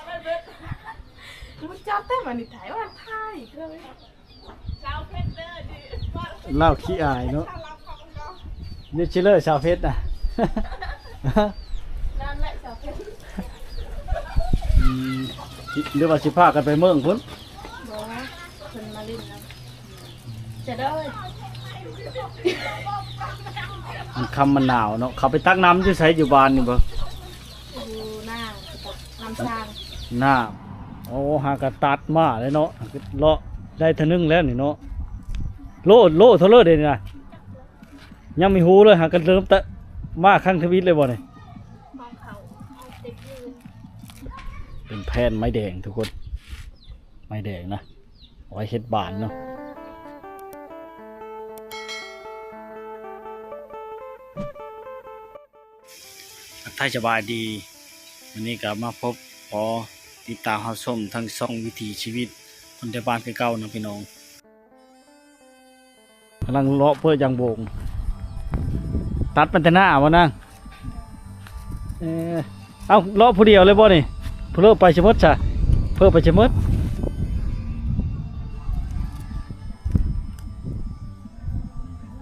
ບໍ່ຈັບແຕ່ມັນນີ້ໄທວ່າໄທເລີຍ. ລາວຂີ້ອາຍເນາະ ນີ້ຊິເລີຍສາວເພັດນະ. ນັ້ນແຫຼະສາວເພັດ. ອືມ ຫຼືວ່າຊິພາກັນໄປເມືອງພຸ້ນ? ບໍ່ ເພິ່ນມາຫຼິ້ນນຳ. ຈະເດີ ມັນຄ່ຳມັນໜາວເນາະ. ເຂົາໄປຕັກນ້ຳຢູ່ໃສ? ຢູ່ບ້ານນີ້ບໍ່? ຢູ່ນາ ນ້ຳສ້າງ ນ້ຳ. ໂອ້ ຫາກະຕັດມາເລີຍເນາະ ເລາະໄດ້ເທື່ອໜຶ່ງແລ້ວນີ້ເນາະ. ໂລ ໂລເທົ່າເລີເດນີ້ນະ ຍັງມີຮູ້ເລີຍ ຫາກະເລີ່ມແຕ່ມາຄັ້ງທຳອິດເລີຍບໍ່ນີ້? ເປັນແຜ່ນໄມ້ແດງທຸກຄົນ ໄມ້ແດງນະ ເອົາໄວ້ເຮັດບານເນາະ. ທັກທາຍສະບາຍດີ ມື້ນີ້ກໍມາພົບ ຂໍຕິດຕາມຮັບຊົມທາງຊ່ອງວິຖີຊີວິດຄົນໄທບ້ານຄືເກົ່າເນາະພີ່ນ້ອງ. ກຳລັງເລາະເປີດຢາງໂບງ ຕັດມັນແຕ່ໜ້າບໍ່ນາງ? ເອີ ເອົ້າ ເລາະຜູ້ດຽວເລີຍບໍ່ນີ້? ເພີ້ໄປຊະໝົດຊະ ເພີ້ໄປຊະໝົດ.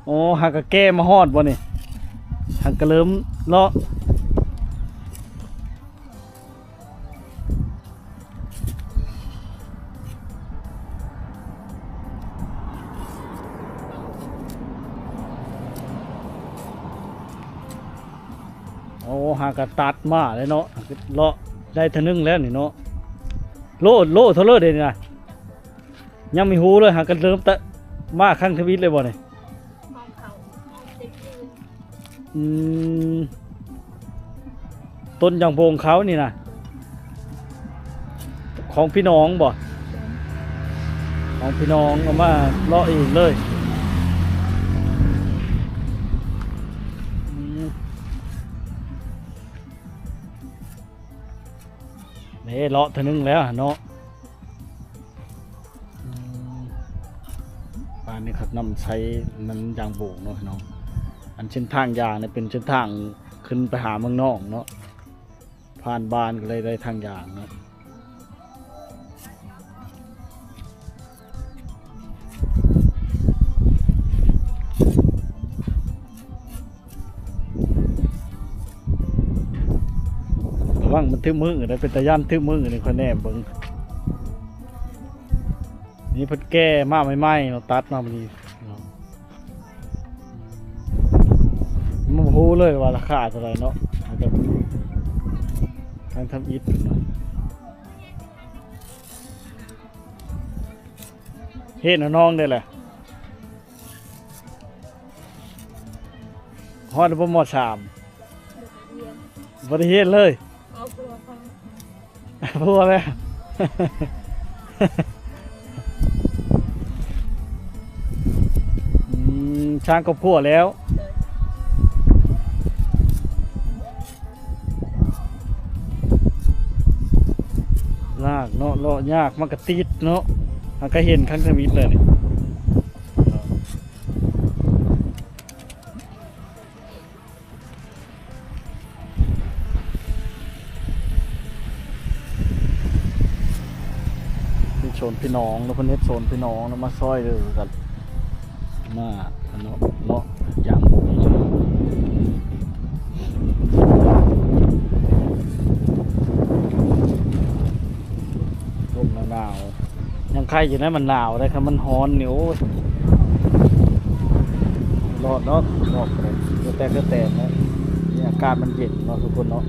ໂອ້ ຫາກະແກ່ມາຮອດບໍ່ນີ້? ຫາກະເລີ່ມເລາະ. ໂອ້ ຫາກະຕັດມາເລີຍເນາະ ເລາະໄດ້ເທື່ອໜຶ່ງແລ້ວນີ້ເນາະ. ໂລ ໂລເທົ່າເລີເດນີ້ນະ ຍັງມີຮູ້ເລີຍ ຫາກະເລີ່ມແຕ່ມາຄັ້ງທຳອິດເລີຍບໍ່ນີ້? ອືມ ຕົ້ນຢາງໂບງເຂົານີ້ນະ ຂອງພີ່ນ້ອງບໍ່? ຂອງພີ່ນ້ອງເອົາມາເລາະເອງເລີຍ. ອືມ ເດ້ ເລາະເທື່ອໜຶ່ງແລ້ວເນາະ. ອືມ ບ້ານນີ້ຄັກ ນ້ຳໃສ ມັນຢາງໂບງເນາະພີ່ນ້ອງ. ອັນເສັ້ນທາງຢາງນີ້ເປັນເສັ້ນທາງຂຶ້ນໄປຫາເມືອງນອງເນາະ ຜ່ານບ້ານກໍເລີຍໄດ້ທາງຢາງເນາະ. ລະວັງມັນຖືກມືເດ້ ເປັນຕາຢ້ານຖືກມືນີ້ ຂ້ອຍແນມເບິ່ງ. ນີ້ເພິ່ນແກ່ມາໃໝ່ໆເນາະ ຕັດມາມື້ນີ້ເນາະ. ມັນບໍ່ຮູ້ເລີຍວ່າລາຄາເທົ່າໃດເນາະ ທາງທຳອິດເນາະ. ເຮັດໃຫ້ນ້ອງໄດ້ແຫຼະ. ຮອດແລ້ວບໍ່ ມໍສາມ? ບໍ່ໄດ້ຮຽນ ບໍ່ໄດ້ຮຽນເລີຍ. ເອົາຜົວໄປ ຜົວແລ້ວ. ອືມ ສ້າງຄອບຄົວແລ້ວ. ລາກເນາະ ເລາະຍາກ ມັນກະຕິດເນາະ. ຫາກະເຫັນຄັ້ງທຳອິດເລີຍນີ້. ມີໂຊນພີ່ນ້ອງເນາະ ເພິ່ນເຮັດໂຊນພີ່ນ້ອງເນາະ ມາຊ່ອຍເຫຼືກັນ ມາເນາະ ເລາະຢາງໂບງເນາະ. ລົມໜາວໆ ຍັງໄຄຢູ່ນະ ມັນໜາວໄດ໋ ຄັນມັນຮ້ອນນີ້ ໂອ້ຍ ລອດເນາະ ລອດໄປ ແຕ່ກະແຕນນະ ນີ້ອາກາດມັນເຢັນເນາະ ທຸກຄົນເນາະ.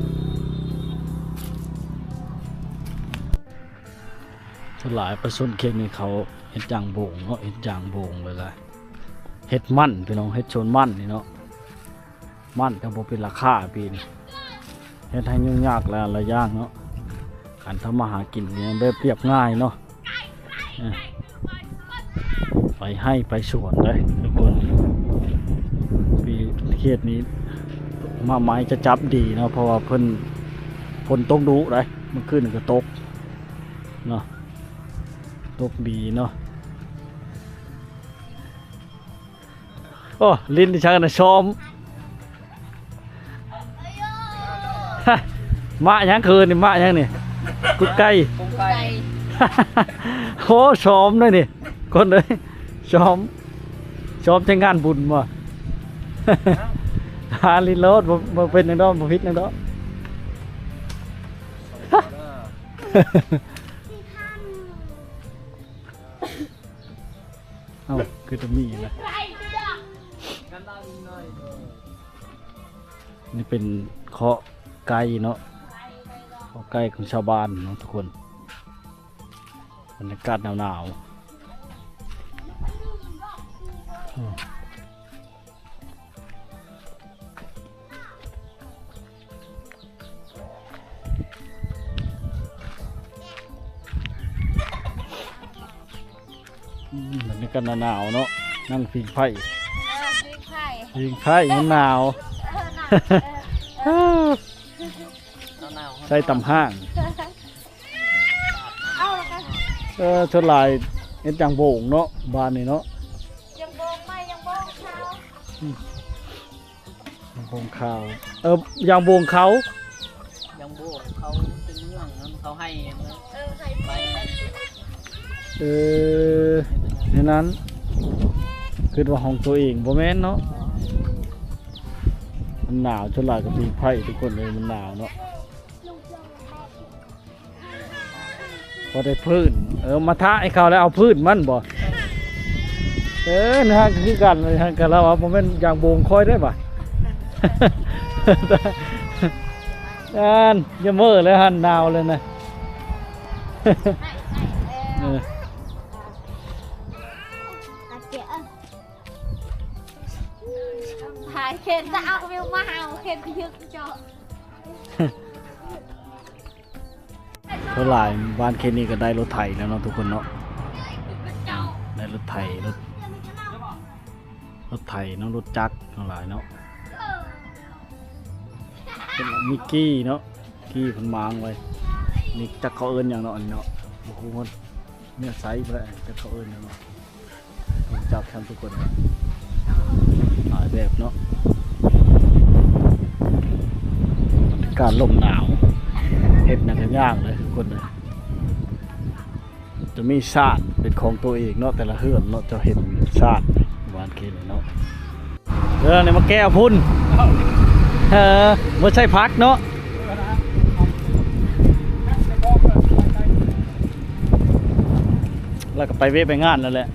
ສ່ວນຫຼາຍປະຊາຊົນເຂດນີ້ເຂົາເຮັດຢາງໂບງເນາະ ເຮັດຢາງໂບງ ແລ້ວກະເຮັດມັນ ພີ່ນ້ອງ ເຮັດສວນມັນນີ້ເນາະ. ມັນກະບໍ່ເປັນລາຄາປີນີ້ ເຮັດໃຫ້ຫຍຸ້ງຍາກຫຼາຍໆຢ່າງເນາະ ການທຳມາຫາກິນນີ້ແບບລຽບງ່າຍເນາະ ເອີ ໄປໄຮ່ໄປສວນເດ້ທຸກຄົນ. ປີເຂດນີ້ໝາກໄມ້ຈະຈັບດີເນາະ ເພາະວ່າເພິ່ນ ຝົນຕົກດຸເດ້ ມື້ຄືນນີ້ກະຕົກເນາະ ຕົກດີເນາະ. ໂອ້ ຫຼິ້ນອີ່ຫຍັງນະ ຊ້ອມ ມະຫຍັງຄືນນີ້ ມະຫຍັງນີ້? ກຸດໄກ່ ກຸດໄກ່ ໂອ້ ຊ້ອມເດ້ນີ້ ຄົນເອີຍ ຊ້ອມ ຊ້ອມແຕ່ງງານບຸນບໍ່? ຫາຫຼິ້ນໂລດ ບໍ່ ບໍ່ເປັນຫຍັງດອກ ບໍ່ຜິດຫຍັງດອກ. ເອົ້າ ຄືຈະມີນະ ນີ້ເປັນເຄາະໄກ່ເນາະ ເຄາະໄກ່ຂອງຊາວບ້ານເນາະທຸກຄົນ. ບັນຍາກາດໜາວໆ ອືມ ອືມ ບັນຍາກາດໜາວໆ ເນາະ ນັ່ງຜິງໄຟ ເອີ ຜິງໄຟ ຜິງໄຟ ມັນໜາວ ເອີ ໜາວ ເອີ ເອີ ໜາວໆ ໃສ່ຕຳຫ້າງ ເອົາລະກັນ ເອີ ສ່ວນຫຼາຍເຮັດຢາງໂບງເນາະ ບ້ານນີ້ເນາະ ຢາງໂບງໃໝ່ ຢາງໂບງຂາວ ອືມ ຢາງໂບງຂາວ ເອີ ຢາງໂບງເຂົາ ຢາງໂບງເຂົາເປັນເມືອງນັ້ນ ເຂົາໃຫ້ ເອີ ໃຫ້ໄປ ເອີ ໃນນັ້ນ ຄິດວ່າຂອງຕົວເອງ ບໍ່ແມ່ນເນາະ ມັນໜາວ ສ່ວນຫຼາຍກໍຜິງໄຟ ທຸກຄົນເອີຍ ມັນໜາວເນາະ. ບໍ່ໄດ້ພື້ນ ເອີ ມາທາໃຫ້ເຂົາແລ້ວເອົາພື້ນມັນບໍ່? ເອີ ນາງກໍຄືກັນ ນາງກໍລາວວ່າບໍ່ແມ່ນຢາງໂບງຂ້ອຍໄດ້ບາດ ອັນ ຢ່າເມີ້ແລ້ວຫັ້ນ ໜາວແລ້ວນະ ເອີ ຫາຍເຂັນ ຈະເອົາວິວມາເຮົາ ເຂັນໄປຍຶກເຈາະ. ສ່ວນຫຼາຍບ້ານເຂດນີ້ກໍໄດ້ລົດໄຖແລ້ວເນາະທຸກຄົນເນາະ ໄດ້ລົດໄຖ ລົດ ລົດໄຖເນາະ ລົດຈັກທັງຫຼາຍເນາະ ເປັນມີກີ້ເນາະ ກີ້ເພິ່ນມາງໄວ້ ນີ້ຈັກເຂົາເອີ້ນຫຍັງເນາະ ອັນນີ້ເນາະ ບໍ່ຮູ້ວ່າແນວໃຊ້ບໍ່ໄດ້ ຈັກເຂົາເອີ້ນຫຍັງເນາະ. ຈັບແຄມທຸກຄົນ ຫຼາຍແບບເນາະ ອາກາດລົມໜາວ ເຮັດຫຍັງກໍຍາກເລີຍທຸກຄົນເລີຍ ຈະມີສານເປັນຂອງຕົວເອງເນາະ ແຕ່ລະເຮືອນເນາະ ເຈົ້າເຫັນສານບ້ານເຂດນີ້ເນາະ ເອີ ນີ້ມາແກ້ວພຸ້ນ ເອີ ບໍ່ໃສ່ຜັກເນາະ ແລ້ວກໍໄປເວະໄປງານນັ້ນແຫຼະ.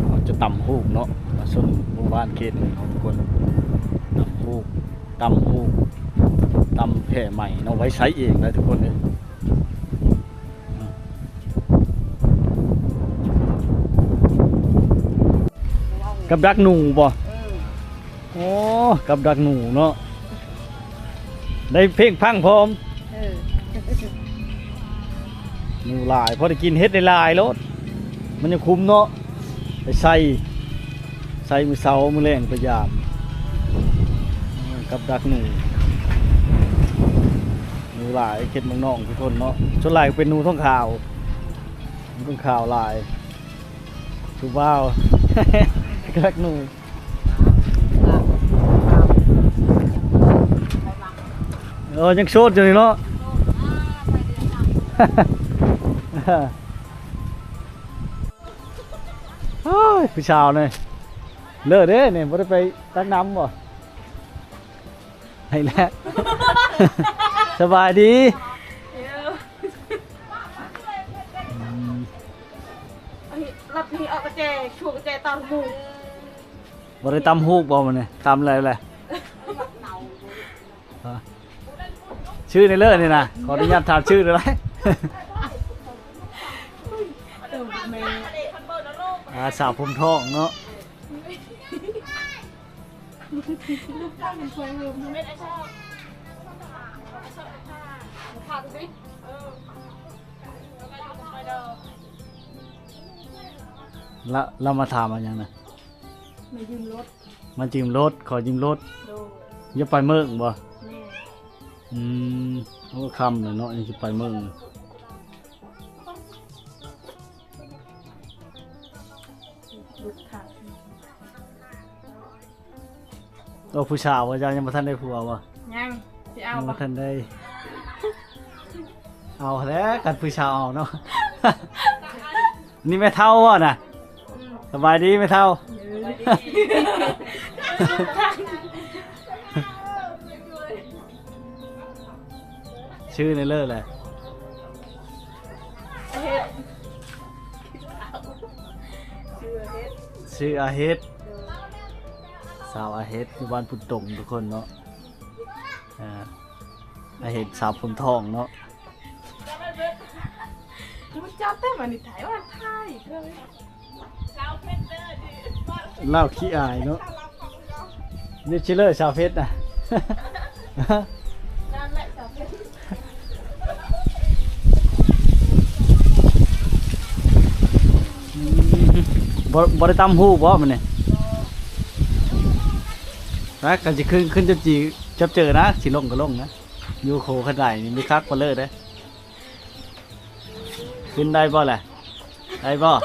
ເຮົາຈະຕຳຫູກເນາະ ມາຊົນໝູ່ບ້ານເຂດນີ້ເນາະທຸກຄົນ ຕຳຫູກ ຕຳຫູກ ຕຳແຜ່ໃໝ່ເນາະ ໄວ້ໃຊ້ເອງໄດ້ທຸກຄົນເອີຍ ກັບດັກໜູບໍ່? ເອີ ໂອ້ ກັບດັກໜູເນາະ ໄດ້ເພງພັງພ້ອມ ເອີ ໜູຫຼາຍ ພໍໄດ້ກິນເຫັດຫຼາຍໆໂລດ ມັນຍັງຄຸ້ມເນາະ ໄປໃສ່ ໃສ່ມື້ເຊົ້າມື້ແລງໄປຢາມ ກັບດັກໜູ ໜູຫຼາຍ ເຂດເມືອງນອງທຸກຄົນເນາະ ສ່ວນຫຼາຍກໍເປັນໜູທ້ອງຂາວ ໜູທ້ອງຂາວຫຼາຍ ຜູ້ບ່າວ ກັບດັກໜູ ເອີ ຍັງໂສດຢູ່ນີ້ເນາະ ໂອ້ຍ ຜູ້ສາວນີ້ ເລີດເດ້ນີ້ ບໍ່ໄດ້ໄປຕັກນ້ຳບໍ່? ໃຫ້ແລ້ວ ສະບາຍດີ ເອີ ອືມ ລັດນີ້ເອົາກະແຈ ຊວນກະແຈຕຳຫູກ ບໍ່ໄດ້ຕຳຫູກບໍ່ມື້ນີ້? ຕຳແລ້ວແຫຼະ ຊື່ນີ້ເລີຍນີ້ນະ ຂໍອະນຸຍາດຖາມຊື່ໄດ້ ອາ ສາວຜົມທອງເນາະ. ລະ ລະມາຖາມວ່າຫຍັງນະ? ມາຢືມລົດ ມາຢືມລົດ ຂໍຢືມລົດ ໂດຍ ຢາກໄປເມືອງບໍ່? ແມ່ນ ອືມ ໂອ້ ຄ່ຳແລ້ວເນາະ ຍັງຊິໄປເມືອງ ໂອ້ ຜູ້ສາວວ່າເຈົ້າຍັງບໍ່ທັນໄດ້ຜົວບໍ່? ຍັງ ຊິເອົາ ຍັງບໍ່ທັນໄດ້ ເອົາແລ້ວ ຄັນຜູ້ສາວເອົາເນາະ. ນີ້ແມ່ເຖົ້າບໍ່ນະ? ສະບາຍດີແມ່ເຖົ້າ. ຊື່ແນ່ເລີຍແຫຼະ. ຊື່ອາເຮັດ ສາວອາເຮັດ ຢູ່ບ້ານພຸ້ນຕົງທຸກຄົນເນາະ. ອາ ອາເຮັດສາວຜົມທອງເນາະ. ຮູ້ຈັກແຕ່ມານິໄທວ່າໄທເລີຍ. ລາວຂີ້ອາຍເນາະ. ນີ້ຊິເລີຍສາວເພັດນະ. ບໍ່ ບໍ່ໄດ້ຕຳຫູບໍ່ມື້ນີ້? ນະ ກໍຊິຂຶ້ນ ຂຶ້ນຈັບຈີ ຈັບເຈີນະ ຊິລົງກໍລົງນະ. ຢູ່ໂຄຄັນໄດນີ້ມີຄັກປານເລີເດ້. ຂຶ້ນໄດ້ບໍ່ລະ? ໄດ້ບໍ່?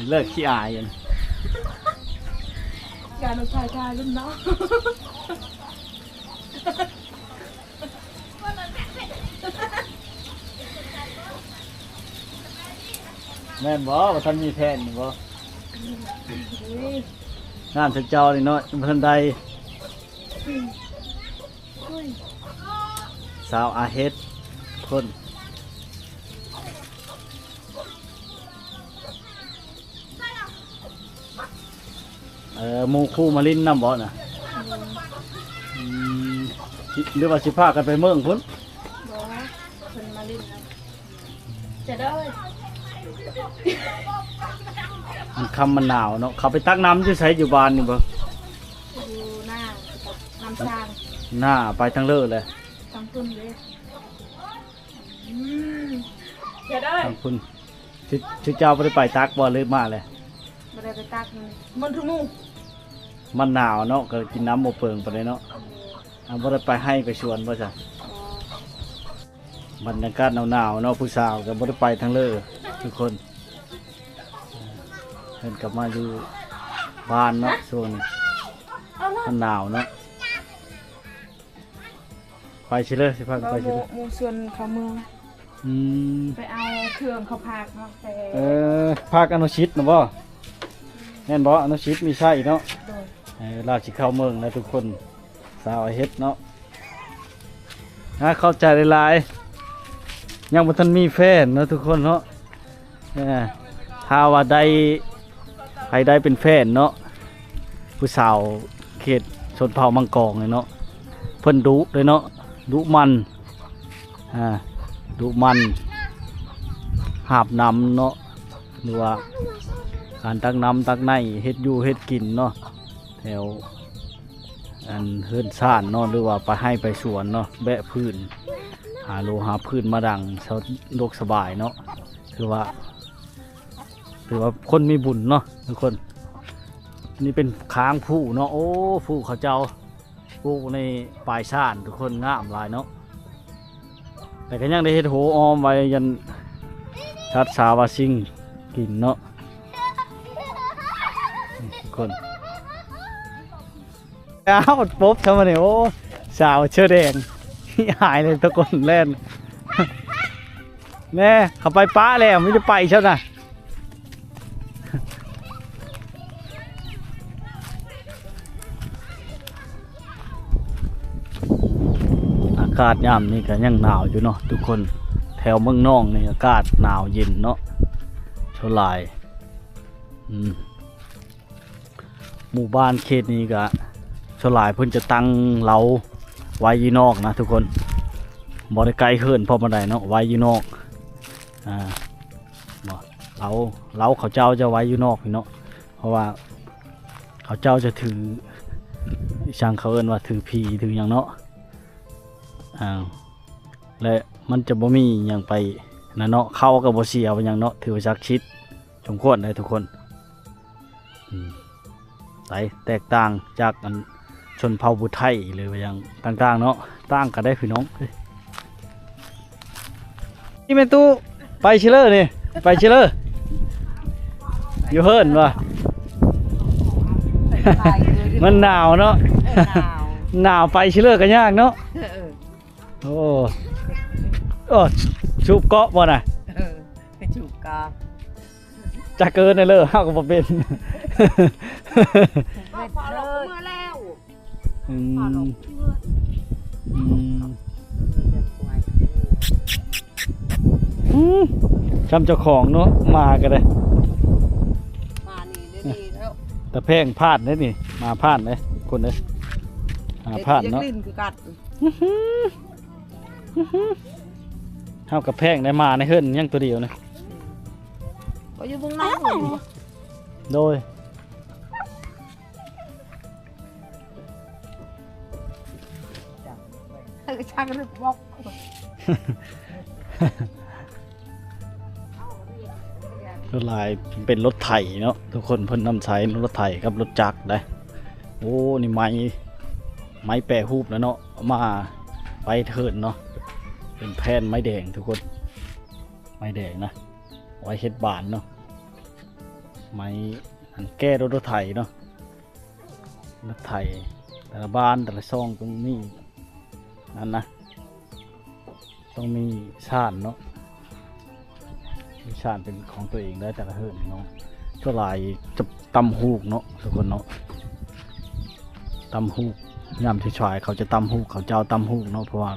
ເລີກຂີ້ອາຍ. ຢ່ານກຖ່າຍທາຍລຸ້ນເນາະ. ແມ່ນບໍ່? ບໍ່ທັນມີແຜນບໍ່? ນີ້ ງານເຈົ້ານີ້ເນາະ ຍັງບໍ່ທັນໄດ້. ສາວອາເຮັດຄົນ ເອີ ໝູ່ຄູ່ມາຫຼິ້ນນຳບໍ່ນະ? ອືມ ຫຼືວ່າຊິພາກັນໄປເມືອງພຸ້ນ? ບໍ່ ເພິ່ນມາຫຼິ້ນນຳ. ຈະໄດ້ ມັນຄ່ຳມັນໜາວເນາະ. ເຂົາໄປຕັກນ້ຳຢູ່ໃສ? ຢູ່ບ້ານນີ້ບໍ່? ຢູ່ໜ້າ ນ້ຳສ້າງ ໜ້າໄປທາງເລີແຫຼະ ທາງພຸ້ນເດ້. ອືມ ຈະໄດ້ ທາງພຸ້ນ. ຊິ ຊິເຈົ້າບໍ່ໄດ້ໄປຕັກບໍ່ ຫຼືມາແລ້ວ? ບໍ່ໄດ້ໄປຕັກ ມັນຖືກໝູ່. ມັນໜາວເນາະ ກໍກິນນ້ຳບໍ່ເປິງປານໃດເນາະ. ເອີ ອ່າ ບໍ່ໄດ້ໄປໄຮ່ໄປສວນບໍ່ຊະ? ອໍ ບັນຍາກາດໜາວໆເນາະ ຜູ້ສາວກໍບໍ່ໄດ້ໄປທາງເລີທຸກຄົນ. ເພິ່ນກັບມາຢູ່ບ້ານເນາະ ຊ່ວງນີ້ມັນໜາວເນາະ. ໄປຊິເລີ ຊິພາກັນໄປຊິເລີ ໝູ່ ໝູ່ຊວນເຂົ້າເມືອງ. ອືມ ໄປເອົາເຄື່ອງເຂົ້າພັກເນາະ ແຕ່ ເອີ ພັກອະນຸສິດນະບໍ່? ແມ່ນບໍ່? ອະນຸສິດມີໄຊເນາະ. ໂດຍ ເອີ ລາວຊິເຂົ້າເມືອງແລ້ວທຸກຄົນ. ສາວອາເຮັດເນາະ. ອາ ຂອບໃຈຫຼາຍໆ. ຍັງບໍ່ທັນມີແຟນເນາະທຸກຄົນເນາະ. ເອີ ຖ້າວ່າໄດ້ ໃຜໄດ້ເປັນແຟນເນາະ ຜູ້ສາວເຂດຊົນເຜົ່າມັງກອງນີ້ເນາະ ເພິ່ນດຸເດ້ເນາະ ດຸໝັ່ນ ອ່າ ດຸໝັ່ນ ຫາບນ້ຳເນາະ ຫຼືວ່າການຕັກນ້ຳຕັກໃນ ເຮັດຢູ່ເຮັດກິນເນາະ ແຖວ ອັນເຮືອນຊານເນາະ ຫຼືວ່າໄປໄຮ່ໄປສວນເນາະ ແບກຟືນ ຫາໂລຫາຟືນມາດັງ ສະດວກສະບາຍເນາະ. ຖືວ່າ ຖືວ່າຄົນມີບຸນເນາະທຸກຄົນ. ນີ້ເປັນຄາງພູເນາະ ໂອ້ ພູເຂົາເຈົ້າປູກໃນປາຍຊານທຸກຄົນ ງາມຫຼາຍເນາະ. ແຕ່ກໍຍັງໄດ້ເຮັດໂຫອ້ອມໄວ້ ຢ້ານສັດສາວາສິ່ງກິນເນາະ ນີ້ທຸກຄົນ. ອ້າວ ປົບຊະມານີ້ ໂອ້ ສາວເສື້ອແດງ ອາຍເລີຍ ຕະໂກນແລ່ນ ແນ່ ເຂົາໄປປະແລ້ວ ມີແຕ່ໄປຊະນະ. ອາກາດຍາມນີ້ກໍຍັງໜາວຢູ່ເນາະທຸກຄົນ. ແຖວເມືອງນອງນີ້ອາກາດໜາວເຢັນເນາະ ສ່ວນຫຼາຍ ອືມ ໝູ່ບ້ານເຂດນີ້ກະສ່ວນຫຼາຍເພິ່ນຈະຕັ້ງເລົາໄວ້ຢູ່ນອກນະທຸກຄົນ. ບໍ່ໄດ້ໃກ້ເຮືອນພໍປານໃດເນາະ ໄວ້ຢູ່ນອກ. ອ່າ ບໍ່ ເລົາ ເລົາເຂົາເຈົ້າຈະໄວ້ຢູ່ນອກນີ້ເນາະ ເພາະວ່າເຂົາເຈົ້າຈະຖື ອີ່ຫຍັງ ເຂົາເອີ້ນວ່າຖືຜີຖືຫຍັງເນາະ. ອ່າ ແລະ ມັນຈະບໍ່ມີຫຍັງໄປນັ້ນເນາະ ເຂົ້າກໍບໍ່ເສຍຫຍັງເນາະ ຖືວ່າສັກສິດສົມຄວນເດ້ທຸກຄົນ. ອືມ ໄປແຕກຕ່າງຈາກອັນຊົນເຜົ່າຜູ້ໄທ ຫຼືວ່າຫຍັງຕ່າງໆເນາະ ຕ່າງກັນໄດ້ພີ່ນ້ອງ. ນີ້ແມ່ຕູ້ ໄປຊິເລີນີ້ ໄປຊິເລີ ຢູ່ເຮືອນວ່າ ມັນໜາວເນາະ ເອີ ໜາວ ໜາວ ໄປຊິເລີກໍຍາກເນາະ. ເອີ ເອີ. ໂອ້ ໂອ້ ຊູບເກາະບໍ່ນະ? ເອີ ໄປຊູບເກາະ ຈັກເອີ້ນແດ່ເລີ ເຮົາກໍບໍ່ເປັນ. ອືມ ອືມ ອືມ ຊ່ຳເຈົ້າຂອງເນາະ ໝາກໍໄດ້ ໝານີ້ເດ້ນີ້ແລ້ວ ຕາແພງພາດເດ້ນີ້ ໝາພາດເດ້ ຄົນເດ້ ໝາພາດເນາະ ຢາກຫຼິ້ນຄືກັນ. ເຮົາກໍແພງໄດ້ ໝາໃນເຮືອນຍັງຕົວດຽວນະ ກໍຢູ່ເບື້ອງນອກ ໂດຍ ເອີ ຊ່າງລຶກບອກ ສ່ວນຫຼາຍເປັນລົດໄຖເນາະ ທຸກຄົນ ເພິ່ນນຳໃຊ້ລົດໄຖກັບລົດຈັກໄດ໋. ໂອ້ ນີ້ໄມ້ ໄມ້ແປຮູບແລ້ວເນາະ ເອົາມາໄປເທີນເນາະ ເປັນແຜ່ນໄມ້ແດງທຸກຄົນ ໄມ້ແດງນະ ເອົາໄວ້ເຮັດບານເນາະ ໄມ້ ອັນແກ້ລົດ ລົດໄຖເນາະ ລົດໄຖ ແຕ່ລະບ້ານແຕ່ລະຊ່ອງຕ້ອງມີ ນັ້ນນະ ຕ້ອງມີຊານເນາະ ມີຊານເປັນຂອງຕົວເອງໄດ້ແຕ່ລະເຮືອນເນາະ. ສ່ວນຫຼາຍຈະຕຳຫູກເນາະທຸກຄົນເນາະ ຕຳຫູກ ຍາມຊາຍໆເຂົາຈະຕຳຫູກ ເຂົາເຈົ້າຕຳຫູກເນາະ ເພາະວ່າ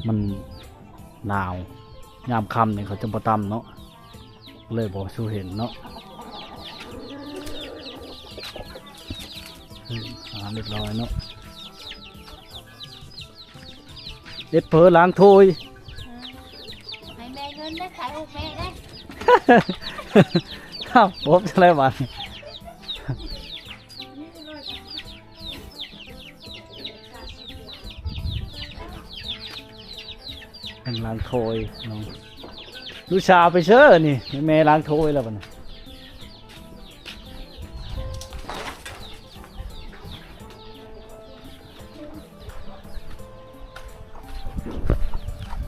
ມັນໜາວ ຍາມຄ່ຳນີ້ເຂົາຈະບໍ່ຕຳເນາະ ເລີຍບໍ່ສູ່ເຫັນເນາະ. ອືມ ອ່າ ຮຽບຮ້ອຍເນາະ ເຮັດເຜີລ້າງຖ້ວຍ ໃຫ້ແມ່ເງິນໄດ້ ຂາຍອອກແມ່ໄດ້ ອ້າວ ບໍ່ເປັນຈັ່ງໃດບາດນີ້. ເພິ່ນລ້າງຖ້ວຍເນາະ ລູກສາວໄປເຊີນີ້ ແມ່ລ້າງຖ້ວຍແລ້ວບັດນີ້.